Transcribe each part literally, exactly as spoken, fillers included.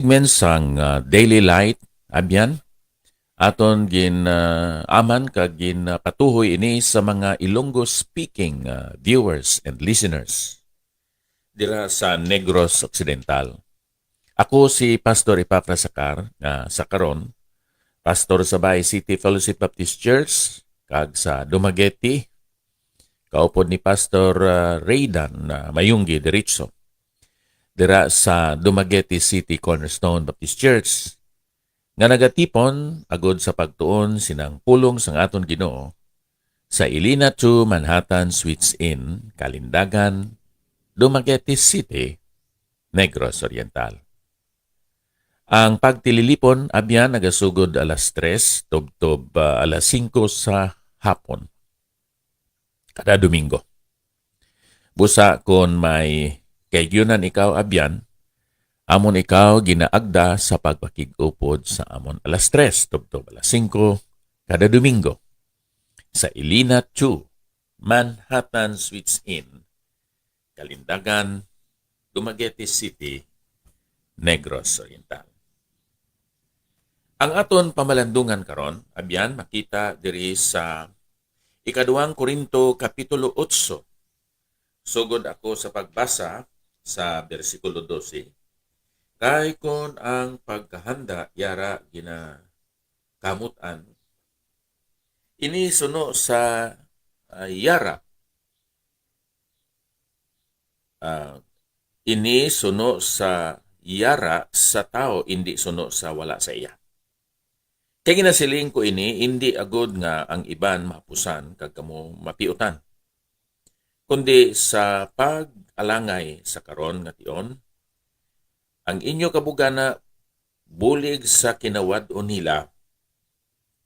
segment sang, ah, Daily Light, abyan, aton gin, ah, aman kag gin, ah, patuhoy ini sa mga Ilonggo speaking, ah, viewers and listeners dira sa Negros Occidental. Ako si Pastor Epafras Sacar, nga sa karon, pastor sa Bay City Fellowship Baptist Church, kag sa Dumaguete, kaupod ni Pastor, ah, Raydan, ah, Mayunggi Derecho, dira sa Dumaguete City Cornerstone Baptist Church, nga nagatipon agud sa pagtuon sinang pulong sang aton Ginoo sa Ilina Two Manhattan Suites Inn, Kalindagan, Dumaguete City, Negros Oriental. Ang pagtililipon abyan nagasugod alas tres tubtob, ah, alas singko sa hapon kada Domingo. Busa kon may kaigyonan ikaw abyan, amon ikaw ginaagda sa pagpakig-upod sa amon alas tres tubtob alas singko kada Domingo sa Ilina Two Manhattan Suites Inn, Kalindagan, Dumaguete City, Negros Oriental. Ang aton pamalandungan karon, abyan, makita diri sa Ikaduhang Corinto, Kapitulo otso. Sugod ako sa pagbasa sa bersikulo dose, kay kon ang pagkahanda yara ginakamut-an, ini suno sa, ah, yara, ah, ini suno sa yara sa tawo, indi suno sa wala sa iya. Kay ginasiling ko ini, indi agud nga ang iban mahapusan kag kamo mapiutan, kundi sa pag-alangay sa karon nga tion, ang inyo kabugana bulig sa kinawad-on nila,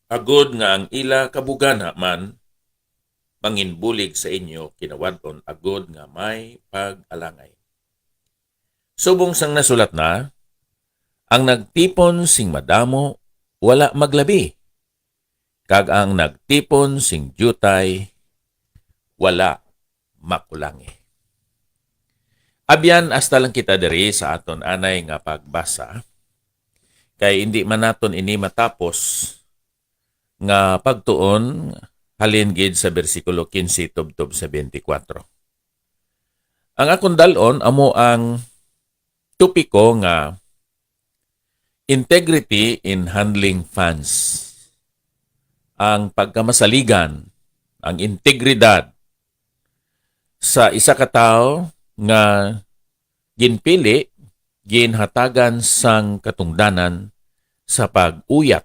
agud nga ang ila kabugana man manginbulig sa inyo kinawad-on, agud nga may pag-alangay. Subong sang nasulat na, "Ang nagtipon sing madamo wala maglabi, kag ang nagtipon sing diutay wala makulangi." Abyan, hasta lang kita diri sa aton anay nga pagbasa, kay indi man naton ini matapos nga pagtuon halin gid sa bersikulo quince tubtob sa twenty-four. Ang akon dal-on amo ang topiko nga integrity in handling funds, ang pagkamasaligan, ang integridad sa isa ka tawo nga ginpili, ginhatagan sang katungdanan sa pag-uyat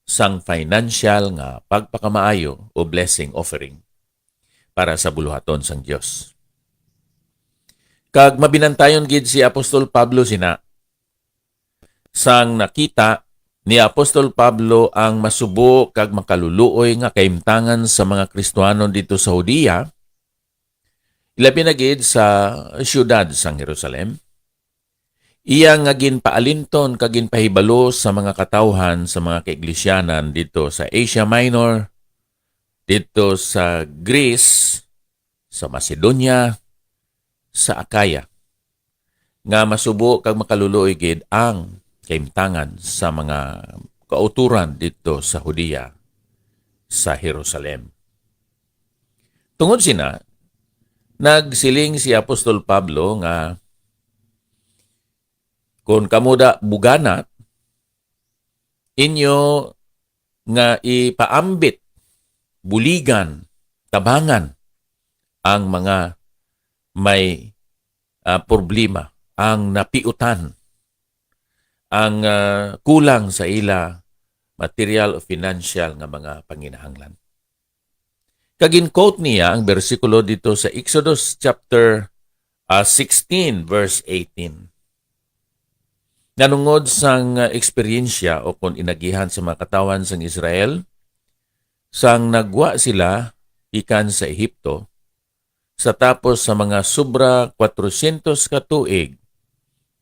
sang financial nga pagpakamaayo o blessing offering para sa buluhaton sang Dios. Kag mabinantayon gid si Apostol Pablo sina, sang nakita ni Apostol Pablo ang masubo kag makaluluoy nga kahimtangan sa mga Kristianon didto sa Judea, ilabi na gid sa siyudad sang Jerusalem. Iya nga ginpaalinton kag ginpahibalo sa mga katawhan sa mga kaiglesia didto sa Asia Minor, didto sa Greece, sa Macedonia, sa Acaya, nga masubo kag makaluluoy gid ang kahimtangan sa mga kautoran didto sa Judea, sa Jerusalem. Tungod sina, nagsiling si Apostol Pablo nga, "Kon kamo da bugana, inyo nga ipaambit, buligan, tabangan ang mga may, ah, problema, ang napiutan, ang, ah, kulang sa ila material o financial nga mga panginahanglan." Kag gin-quote niya ang bersikulo didto sa Exodus chapter, ah, sixteen, verse eighteen. Nanungod sang, ah, eksperyensya o kon inagihan sa mga katawhan sang Israel, sang nagwa sila gikan sa Egipto, sa tapos sa mga sobra kwatrosyentos ka tuig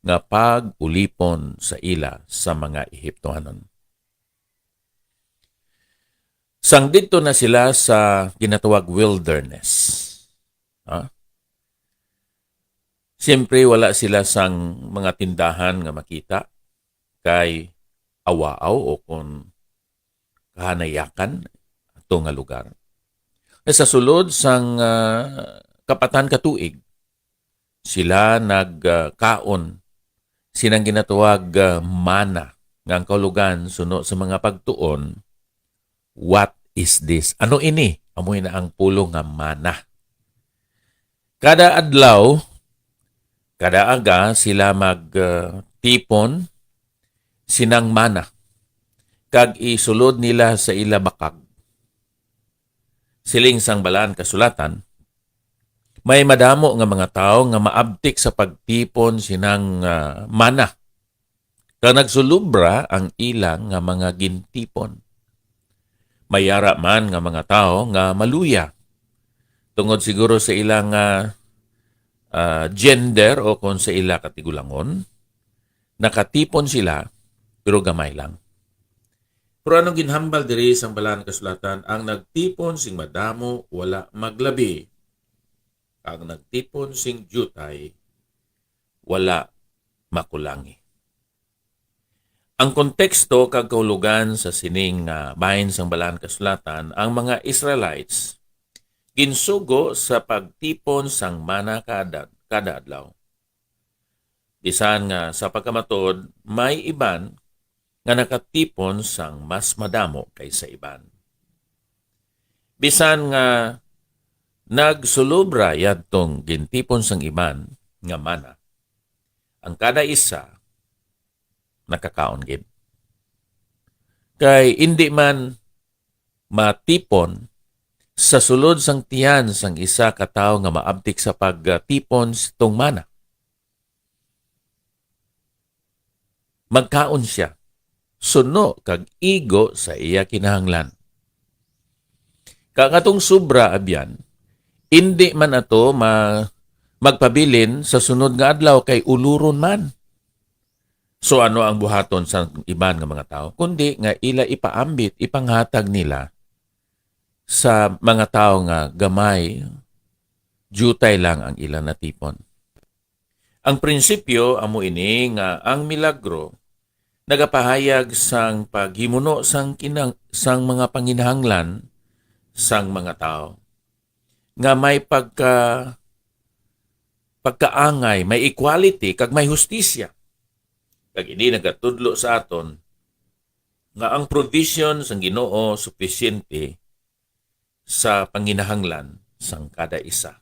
nga pag-ulipon sa ila sa mga Egiptohanon. Sang didto na sila sa ginatawag wilderness. Ha? Siyempre, wala sila sang mga tindahan nga makita kay awaaw o kon kahanayakan ato nga lugar. Sa sulod sang, ah, kapatan ka tuig, sila nagkaon sinang ginatawag, ah, mana, nga ang kahulogan suno sa mga pagtuon, "What is this?" Ano ini? Amo ina ang pulong nga mana. Kada adlaw, kada aga, sila mag, ah, tipon sinang mana, kag isulod nila sa ila bakag. Siling sang Balaan Kasulatan, may madamo nga mga tawo nga maabtik sa pagtipon sinang, ah, mana, kag nagsulobra ang ila nga mga gintipon. May ara man nga mga tawo nga maluya tungod siguro sa ilang, ah, ah, gender o kon sa ila katigulangon. Nakatipon sila, pero gamay lang. Pero anong ginhambal diri sang Balaan Kasulatan? Ang nagtipon sing madamo wala maglabi, ang nagtipon sing diutay wala makulangi. Ang konteksto kag kahulogan sa sining, ah, bahin sang Balaan Kasulatan, ang mga Israelites ginsugo sa pagtipon sang mana kada, kada adlaw. Bisan nga sa pagkamatuod, may iban nga nakatipon sang mas madamo kaysa iban. Bisan nga nagsulobra yadtong gintipon sang iban nga mana, ang kada isa nakakaon gid. Kay indi man matipon sa sulod sang tiyan sang isa ka tawo nga maabtik sa pagtipon sitong mana. Magkaon sia suno kag igo sa iya kinahanglan. Kag atong sobra, abyan, indi man ato ma-, magpabilin sa sunod nga adlaw kay uluron man. So, ano ang buhaton sa iban nga mga tawo? Kundi nga ila ipaambit, ipanghatag nila sa mga tawo nga gamay, diutay lang ang ila natipon. Ang prinsipyo amo ini nga ang milagro nagapahayag sang paghimuno sang kinang-, sang mga panginahanglan sang mga tawo, nga may pagka-, pagkaangay, may equality, kag may hustisya. Kag ini nagatudlo sa aton nga ang provision sang Ginoo supisyente sa panginahanglan sang kada isa.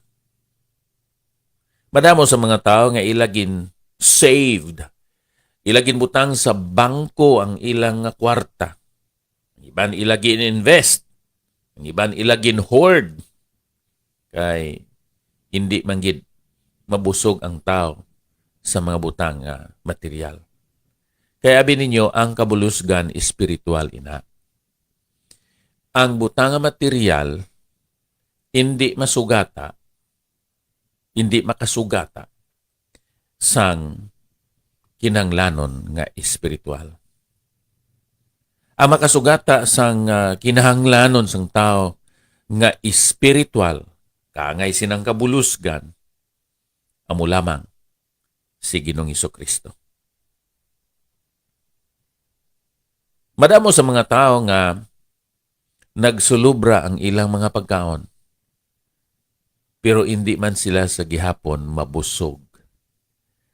Madamo sa mga tawo nga ila gin-saved, ila ginbutang sa bangko ang ilang nga kwarta. Ang iban ila gin-invest, ang iban ila gin-hoard. Kay hindi man gid mabusog ang tawo sa mga butang nga material. Kay abi ninyo, ang kabulusgan espiritual ina. Ang butang nga material hindi masugata, hindi makasugata sang kinahanglanon nga espiritual. Ang makasugata sang, ah, kinahanglanon sang tawo nga espiritual, kaangay sinang kabulusgan, amo lamang si Ginoong Jesu-Cristo. Madamo sa mga tawo nga nagsulobra ang ilang mga pagkaon, pero indi man sila sa gihapon mabusog.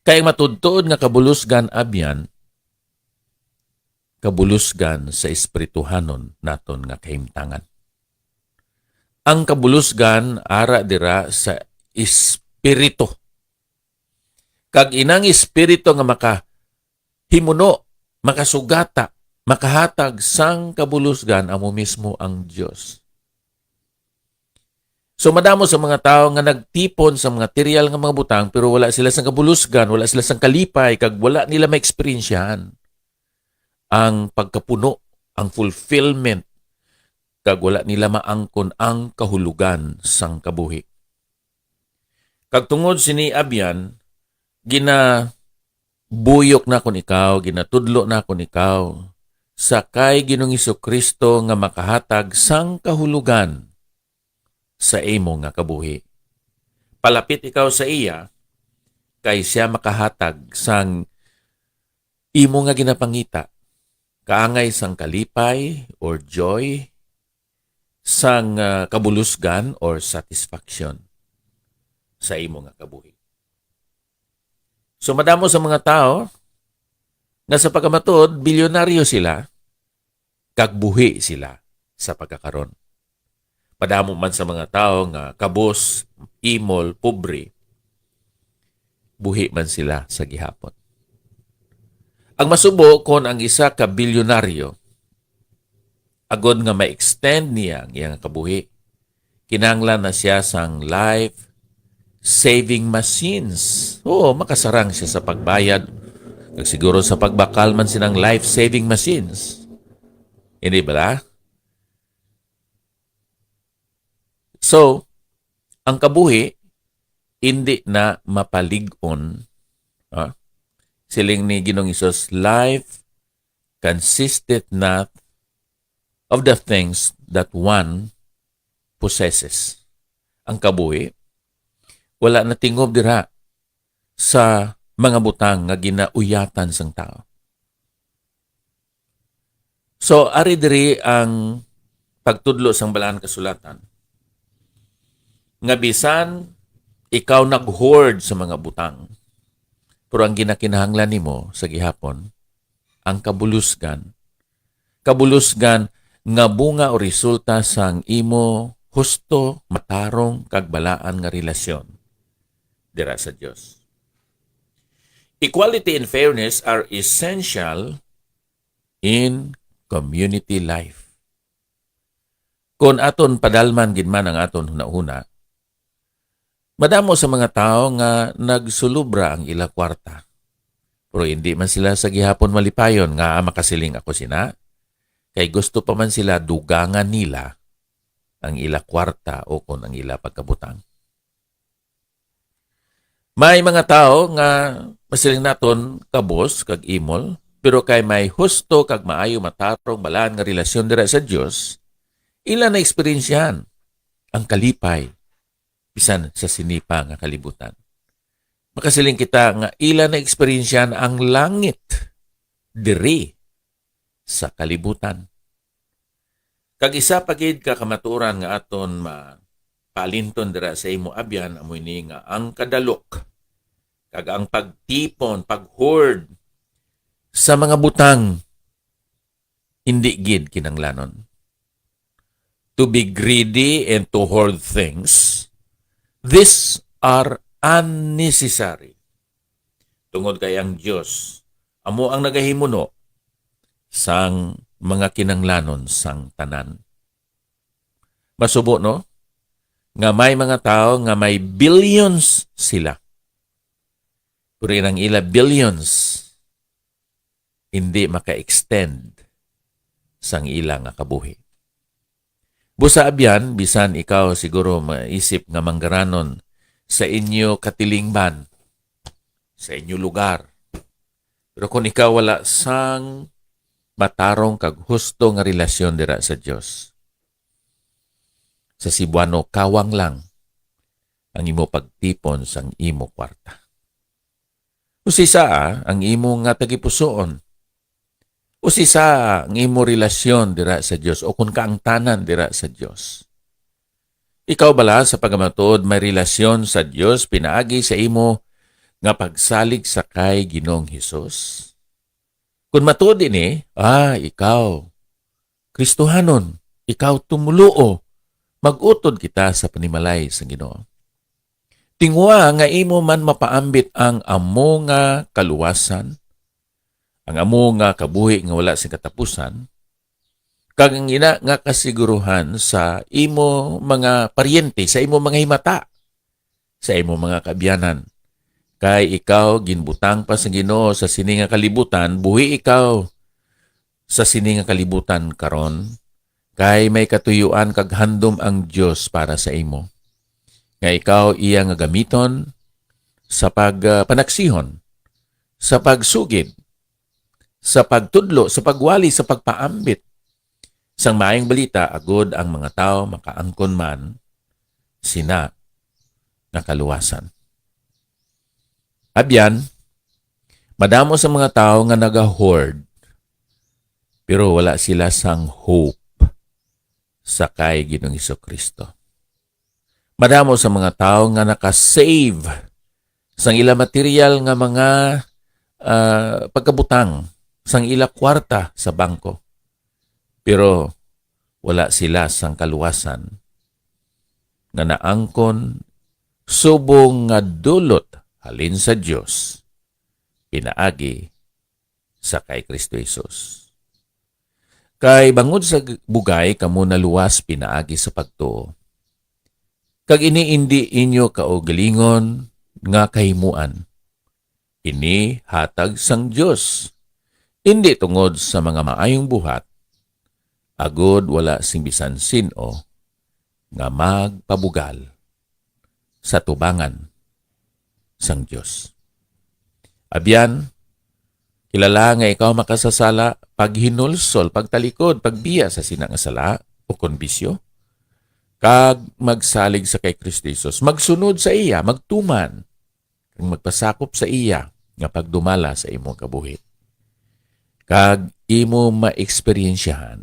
Kay ang matuodtuod nga kabulusgan abyan, kabulusgan sa espirituhanon naton nga kahimtangan. Ang kabulusgan ara dira sa espiritu. Kag inang espiritu nga makahimuno, makasugata, makahatag sang kabulusgan amo mismo ang Dios. So, madamo sa mga tawo nga nagtipon sa mga material nga mga butang, pero wala sila sang kabulusgan, wala sila sang kalipay, kag wala nila maeksperiensyahan ang pagkapuno, ang fulfillment, kag wala nila maangkon ang kahulugan sang kabuhi. Kag tungod sini, abyan, ginabuyok nakon ikaw, ginatudlo nakon ikaw sa kay Ginoong Jesu-Cristo nga makahatag sang kahulugan sa imo nga kabuhi. Palapit ikaw sa iya, kay sia makahatag sang imo nga ginapangita, kaangay sang kalipay or joy, sang, ah, kabulusgan or satisfaction sa imo nga kabuhi. So, madamo sa mga tawo nga sa pagkamatud, bilyonaryo sila, kag buhi sila sa pagkakaron. Madamo man sa mga tawo nga kabos, imol, pobre, buhi man sila sa gihapon. Ang masubo, kon ang isa ka bilyonaryo, agod nga ma-extend niya ang iyang kabuhi, kinahanglan na siya sang life saving machines. Oo, makasarang siya sa pagbayad, kag siguro sa pagbakal man sinang life saving machines. Hindi bala? So, ang kabuhi hindi na mapalig-on, ha? Siling ni Ginoong Hesus, "Life consisteth not of the things that one possesses." Ang kabuhi wala natingob dira sa mga butang nga ginauyatan sang tawo. So, ari diri ang pagtudlo sang Balaan Kasulatan, nga bisan ikaw nag-hoard sa mga butang, pero ang ginakinahanglan nimo sa gihapon, ang kabulusgan, kabulusgan nga bunga o resulta sang imo husto, matarong, kag balaan nga relasyon dira sa Dios. Equality and fairness are essential in community life. Kon aton padalman gid man ang aton hunahuna, madamo sa mga tawo nga nagsulobra ang ila kwarta. Pero hindi man sila sa gihapon malipayon nga makasiling ako sina, kay gusto pa man sila dugangan nila ang ila kwarta o kon ang ila pagkabutang. May mga tawo nga masiling naton kabos kag imol, pero kay may husto kag maayo, matarong, balaan nga relasyon dira sa Dios, ila na eksperyensyahan ang kalipay bisan sa sini pa nga kalibutan. Makasiling kita nga ila na eksperyensyahan ang langit diri sa kalibutan. Kag isa pa gid ka kamatuoran nga aton ma-, paalinton dira sa imo abyan, amo ini nga ang kadalok kag ang pagtipon, pag-hoard sa mga butang, hindi gid kinanglanon. To be greedy and to hoard things, these are unnecessary. Tungod kay ang Dios amo ang nagahimuno sang mga kinanglanon sang tanan. Masubo, no, nga may mga tawo nga may billions sila, pero inang ila billions hindi maka-extend sang ila nga kabuhi. Busa abyan, bisan ikaw siguro maisip nga manggaranon sa inyo katilingban, sa inyo lugar. Pero kung ikaw wala sang matarong kag husto nga relasyon dira sa Dios, sa Cebuano, kawang lang ang imo pagtipon sang imo kwarta. Usisaa ang imo nga tagipusoon? Usisaa ang imo relasyon dira sa Dios, o kon kaangtanan dira sa Dios? Ikaw bala sa pagkamatuod may relasyon sa Dios pinaagi sa imo nga pagsalig sa kay Ginoong Hesus? Kon matuod ini, ah, ikaw Kristohanon, ikaw tumoluo, mag-utod kita sa panimalay sa Ginoo. Tinguha nga imo man mapaambit ang amo nga kaluwasan, ang amo nga kabuhi nga wala sing katapusan, kag ang ina nga kasiguruhan sa imo mga paryente, sa imo mga himata, sa imo mga kaabyanan. Kay ikaw ginbutang pa sa Ginoo sa sini nga kalibutan, buhi ikaw sa sini nga kalibutan karon, kay may katuyuan kag handom ang Dios para sa imo, nga ikaw iya nga gamiton sa pag, ah, panaksihon, sa pagsugid, sa pagtudlo, sa pagwali, sa pagpaambit sang maayong balita, agod ang mga tawo makaangkon man sina nga kaluwasan. Abyan, madamo sa mga tawo nga naga-hoard, pero wala sila sang hope sa kay Ginoong Jesu-Cristo. Madamo sa mga tawo nga naka-save sang ila material nga mga, ah, pagkabutang, sang ila kwarta sa bangko. Pero wala sila sang kaluwasan nga naangkon subong nga dulot halin sa Dios pinaagi sa kay Cristo Jesus. Kay bangod sa g-, bugay kamo naluwas pinaagi sa pagtuo. Kag ini indi inyo kaugalingon nga kahimuan. Ini hatag sang Dios, indi tungod sa mga maayong buhat, agod wala sing bisan sin-o nga magpabugal sa tubangan sang Dios. Abyan, kilala nga ikaw makasasala, paghinulsol, pagtalikod, pagbiya sa sina nga sala o kon bisyo, kag magsalig sa kay Cristo Jesus, magsunod sa iya, magtuman, kag magpasakop sa iya nga pagdumala sa imong kabuhi. Kag imo maeksperyensyahan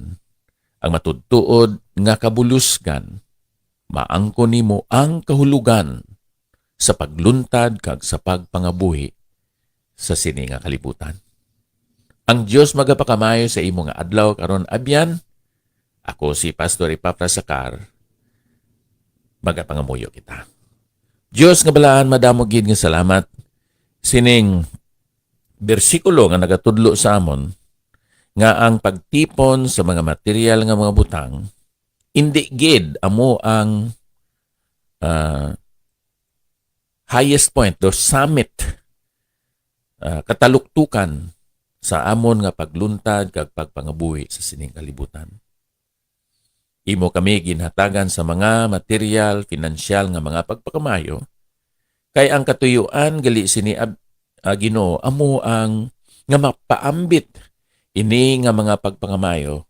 ang matudtuod nga kabulusgan, maangkon nimo ang kahulogan sa pagluntad kag sa pagpangabuhi sa sini nga kalibutan. Ang Dios magapakamaayo sa imo nga adlaw karon, abyan. Ako si Pastor Epafras Sacar, magapangamuyo kita. Dios nga balaan, madamo gid nga salamat sining bersikulo nga nagatudlo sa amon nga ang pagtipon sa mga material nga mga butang indi gid amo ang, ah, highest point, the summit, ah, kataluktukan sa amon nga pagluntad kag pagpangabuhi sa sining kalibutan. Imo kami ginhatagan sa mga material, pinansyal nga mga pagpakamayo, kay ang katuyuan gali sini, ab-, ah, Ginoo, amo ang nga mapaambit ini nga mga pagpakamayo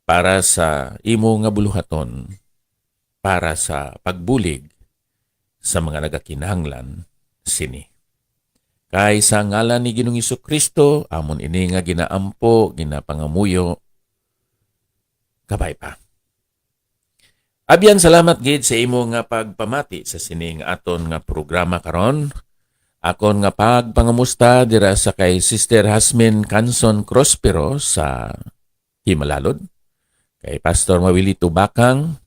para sa imo nga buluhaton, para sa pagbulig sa mga nagakinahanglan sini. Kay sa ngalan ni Ginoong Jesu-Cristo, amon ini nga ginaampo, ginapangamuyo. Kabay pa. Abyan, salamat gid sa imo nga pagpamati sa sining aton nga programa karon. Akon nga pagpangamusta dira sa kay Sister Hasmin Canson Prospero sa Himalalod, kay Pastor Mawilito Bakang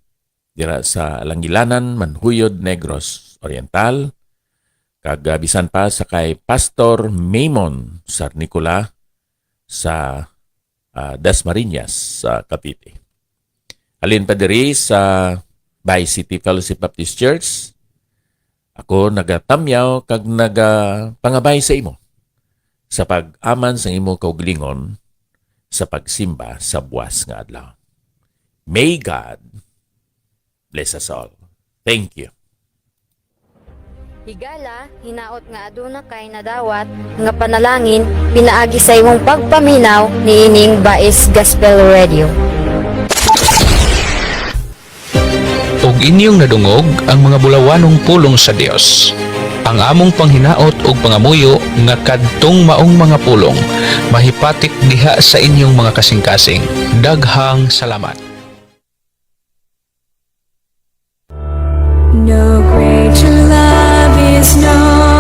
dira sa Langilanan, Manhuyod, Negros Oriental, kag, ah, bisan pa sa kay Pastor Maymon Sarnicola sa, ah, Dasmariñas, sa Cavite. Halin pa diri sa Bay City Fellowship Baptist Church, ako nagatamyaw kag nagapangabay sa imo sa pag-aman sang imo kaugalingon sa pagsimba sa buas nga adlaw. May God bless us all. Thank you. Higala, hinaot nga aduna kay nadawat nga panalangin pinaagi sa imong pagpaminaw niining Bais Gospel Radio. Ug inyong nadungog ang mga bulawanong pulong sa Dios, ang among panghinaot ug pangamuyo nga kadtong maong mga pulong mahipatik diha sa inyong mga kasing-kasing. Daghang salamat. No greater love is known.